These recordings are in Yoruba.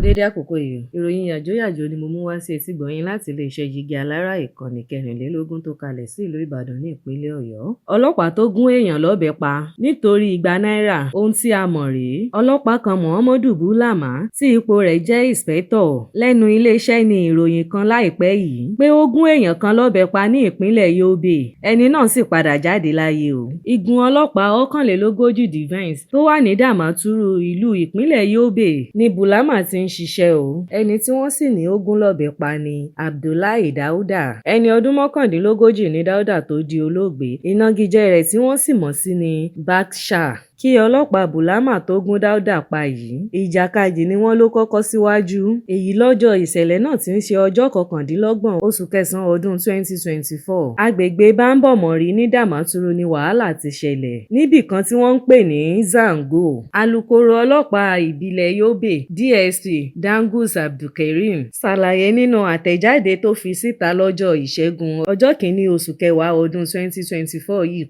Dédé àkókò yìí. Ìròyìn yàjóyàjó ni mo mú wá sí etígbọ̀ọ́ yín láti iléeṣẹ́ Jígí Alárà, ìkànnì 24 tó kalẹ̀ sí ìlú Ìbàdàn ní ìpínlẹ̀ Ọ̀yọ́. Ọlọ́pàá tó gún èèyàn lọ́bẹ pa nítorí 200 náírà, ohun tí a mọ̀ rèé. Ọlọ́pàá kan, Muhammadu Bulama, tí ipò rẹ̀ jẹ́ ìǹṣìpẹ̀tọ̀ lẹ́nu iléeṣẹ́ ní ìròyìn kan láìpẹ́ yìí pé ó gún èèyàn kan lọ́bẹ pa ní ìpínlẹ̀ Yobe, ẹni náà sì padà jáde láyé o. Igun ọlọ́pàá 41 Defence tó wà ní Damaturu, ìlú ìpínlẹ̀ Yobe ní Bulama ti ń ṣiṣẹ́ o. Ẹni tí wọ́n sì ní ó gún lọ́bẹ pa ni Abdullahi Dauda. Ẹni ọdún 39 ní Dauda tó di olóògbé, ìnagijẹ rẹ̀ tí wọ́n sì mọ̀ sí ní Baksha. Kí ọlọ́pàá Bulama tó gún Dauda pa yìí, ìjàkadì ni wọ́n lọ kọ́kọ́ síwájú èyí lọ́jọ́ ìṣẹ̀lẹ̀ náà tí í ṣe ọjọ́ 29 oṣù kẹsàn-án ọdún 2024. Àgbègbè Bámbọ̀mọ̀rí ní Damaturu ni wàhálà ti ṣẹlẹ̀ níbì kan tí wọ́n ń pè ní Zango. Alūkkóró ọlọ́pàá ìbílẹ̀ Yobe, DSP Dangus Abdulkareem, ṣàlàyé nínú àtẹ̀jáde tó fi síta lọ́jọ́ Ìṣẹ́gun, ọjọ́ kìn-ín-ní oṣù kẹwàá ọdún 2024 yìí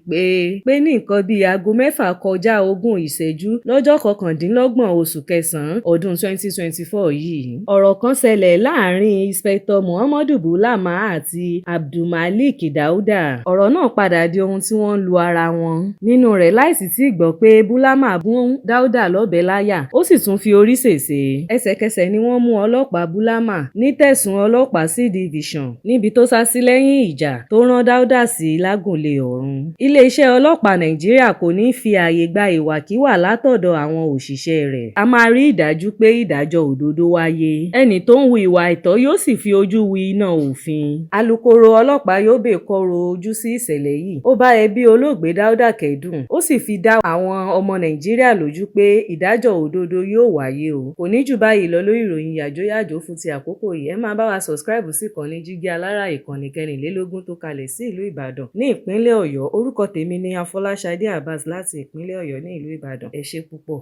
pé ní nǹkan bíi aago 5:20 lọ́jọ́ 29 oṣù kẹsàn-án ọdún 2024 yìí, ọ̀rọ̀ kan ṣẹlẹ̀ láàrin Inspector Muhammadu Bulama àti Abdulmalik Dauda. Ọ̀rọ̀ náà padà di ohun tí wọ́n ń lu ara wọn nínú rẹ̀ láì sì tí ì gbọ́ pé Bulama gún Dauda lọ́bẹ láyà, ó sì tún fi orí ṣèṣe. Ẹsẹ̀kẹsẹ̀ ni wọ́n mú ọlọ́pàá Bulama ní tẹ̀sán ọlọ́pàá C Division níbi tó sá sí lẹ́yìn ìjà tó rán Dauda sí lágùnlé ọ̀run. Iléeṣẹ́ ọlọ́pàá Nàìjíríà kò ní í fi ààyè gba ìwàkiwà látọ̀dọ̀ àwọn òṣìṣẹ́ rẹ̀. A máa rí i dájú pé ìdájọ́ òdodo wáyé, ẹni tó ń hu ìwà àìtọ́ yóò sì fi ojú winá òfin. Alūkkóró ọlọ́pàá Yobe kọ̀rọ̀ ojú sí ìṣẹ̀lẹ̀ yìí, ó bá ẹbí olóògbé Dauda kẹ́dùn, ó sì fi dá àwọn ọmọ Nàìjíríà lójú pé ìdájọ́ òdodo yóò wáyé o. Kò ní jù báyìí lọ lórí ìròyìn yàjóyàjó fún ti àkókò yìí. Ẹ máa bá wa subscribe sí ìkànnì Jígí Alárà, ìkànnì 24 tó kalẹ̀ sí ìlú Ìbàdàn ní ìpínlẹ̀ Ọ̀yọ́. Orúkọ tèmi ni Afọláṣadé Abbas láti ìpínlẹ̀ Ọ̀yọ́ ní ìlú Ìbàdàn. Ẹ ṣé púpọ̀.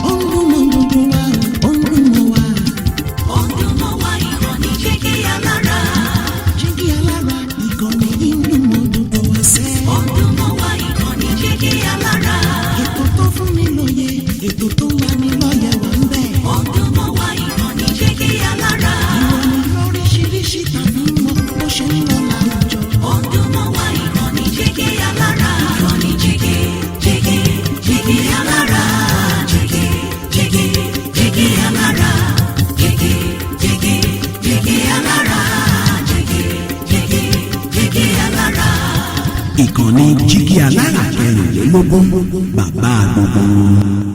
Ó ń dún mọ́ gbogbo wa, ó ń dún mọ́ wa. Ó ń dún mọ́ wa, ìkànnì Jígí Alára. Jígí Alára, ìkànnì yìí ń dún mọ́ gbogbo wa sẹ́. Ó ń dún mọ́ wa, ìkànnì Jígí Alára. Ètò tó fún ni lóye, ètò tó ń lani lọ́yẹ̀ wà ń bẹ̀. Ó ń dún mọ́ wa, ìkànnì Jígí Alára. Ìròyìn lóríṣiríṣi tàbí mọ bó ṣe ń lọ láwùjọ. Ó ń dún mọ́ wa, ìkànnì Jígí Alára. Ìkànnì Jígí, Jígí, Jígí Alára. Jígí, Jígí, Jígí Alára. Jígí, Jígí, Jígí Alára. Jígí, Jígí, Jígí Alára. Ìkànnì Jígí Alára 24, bàbá gbogbo wọn.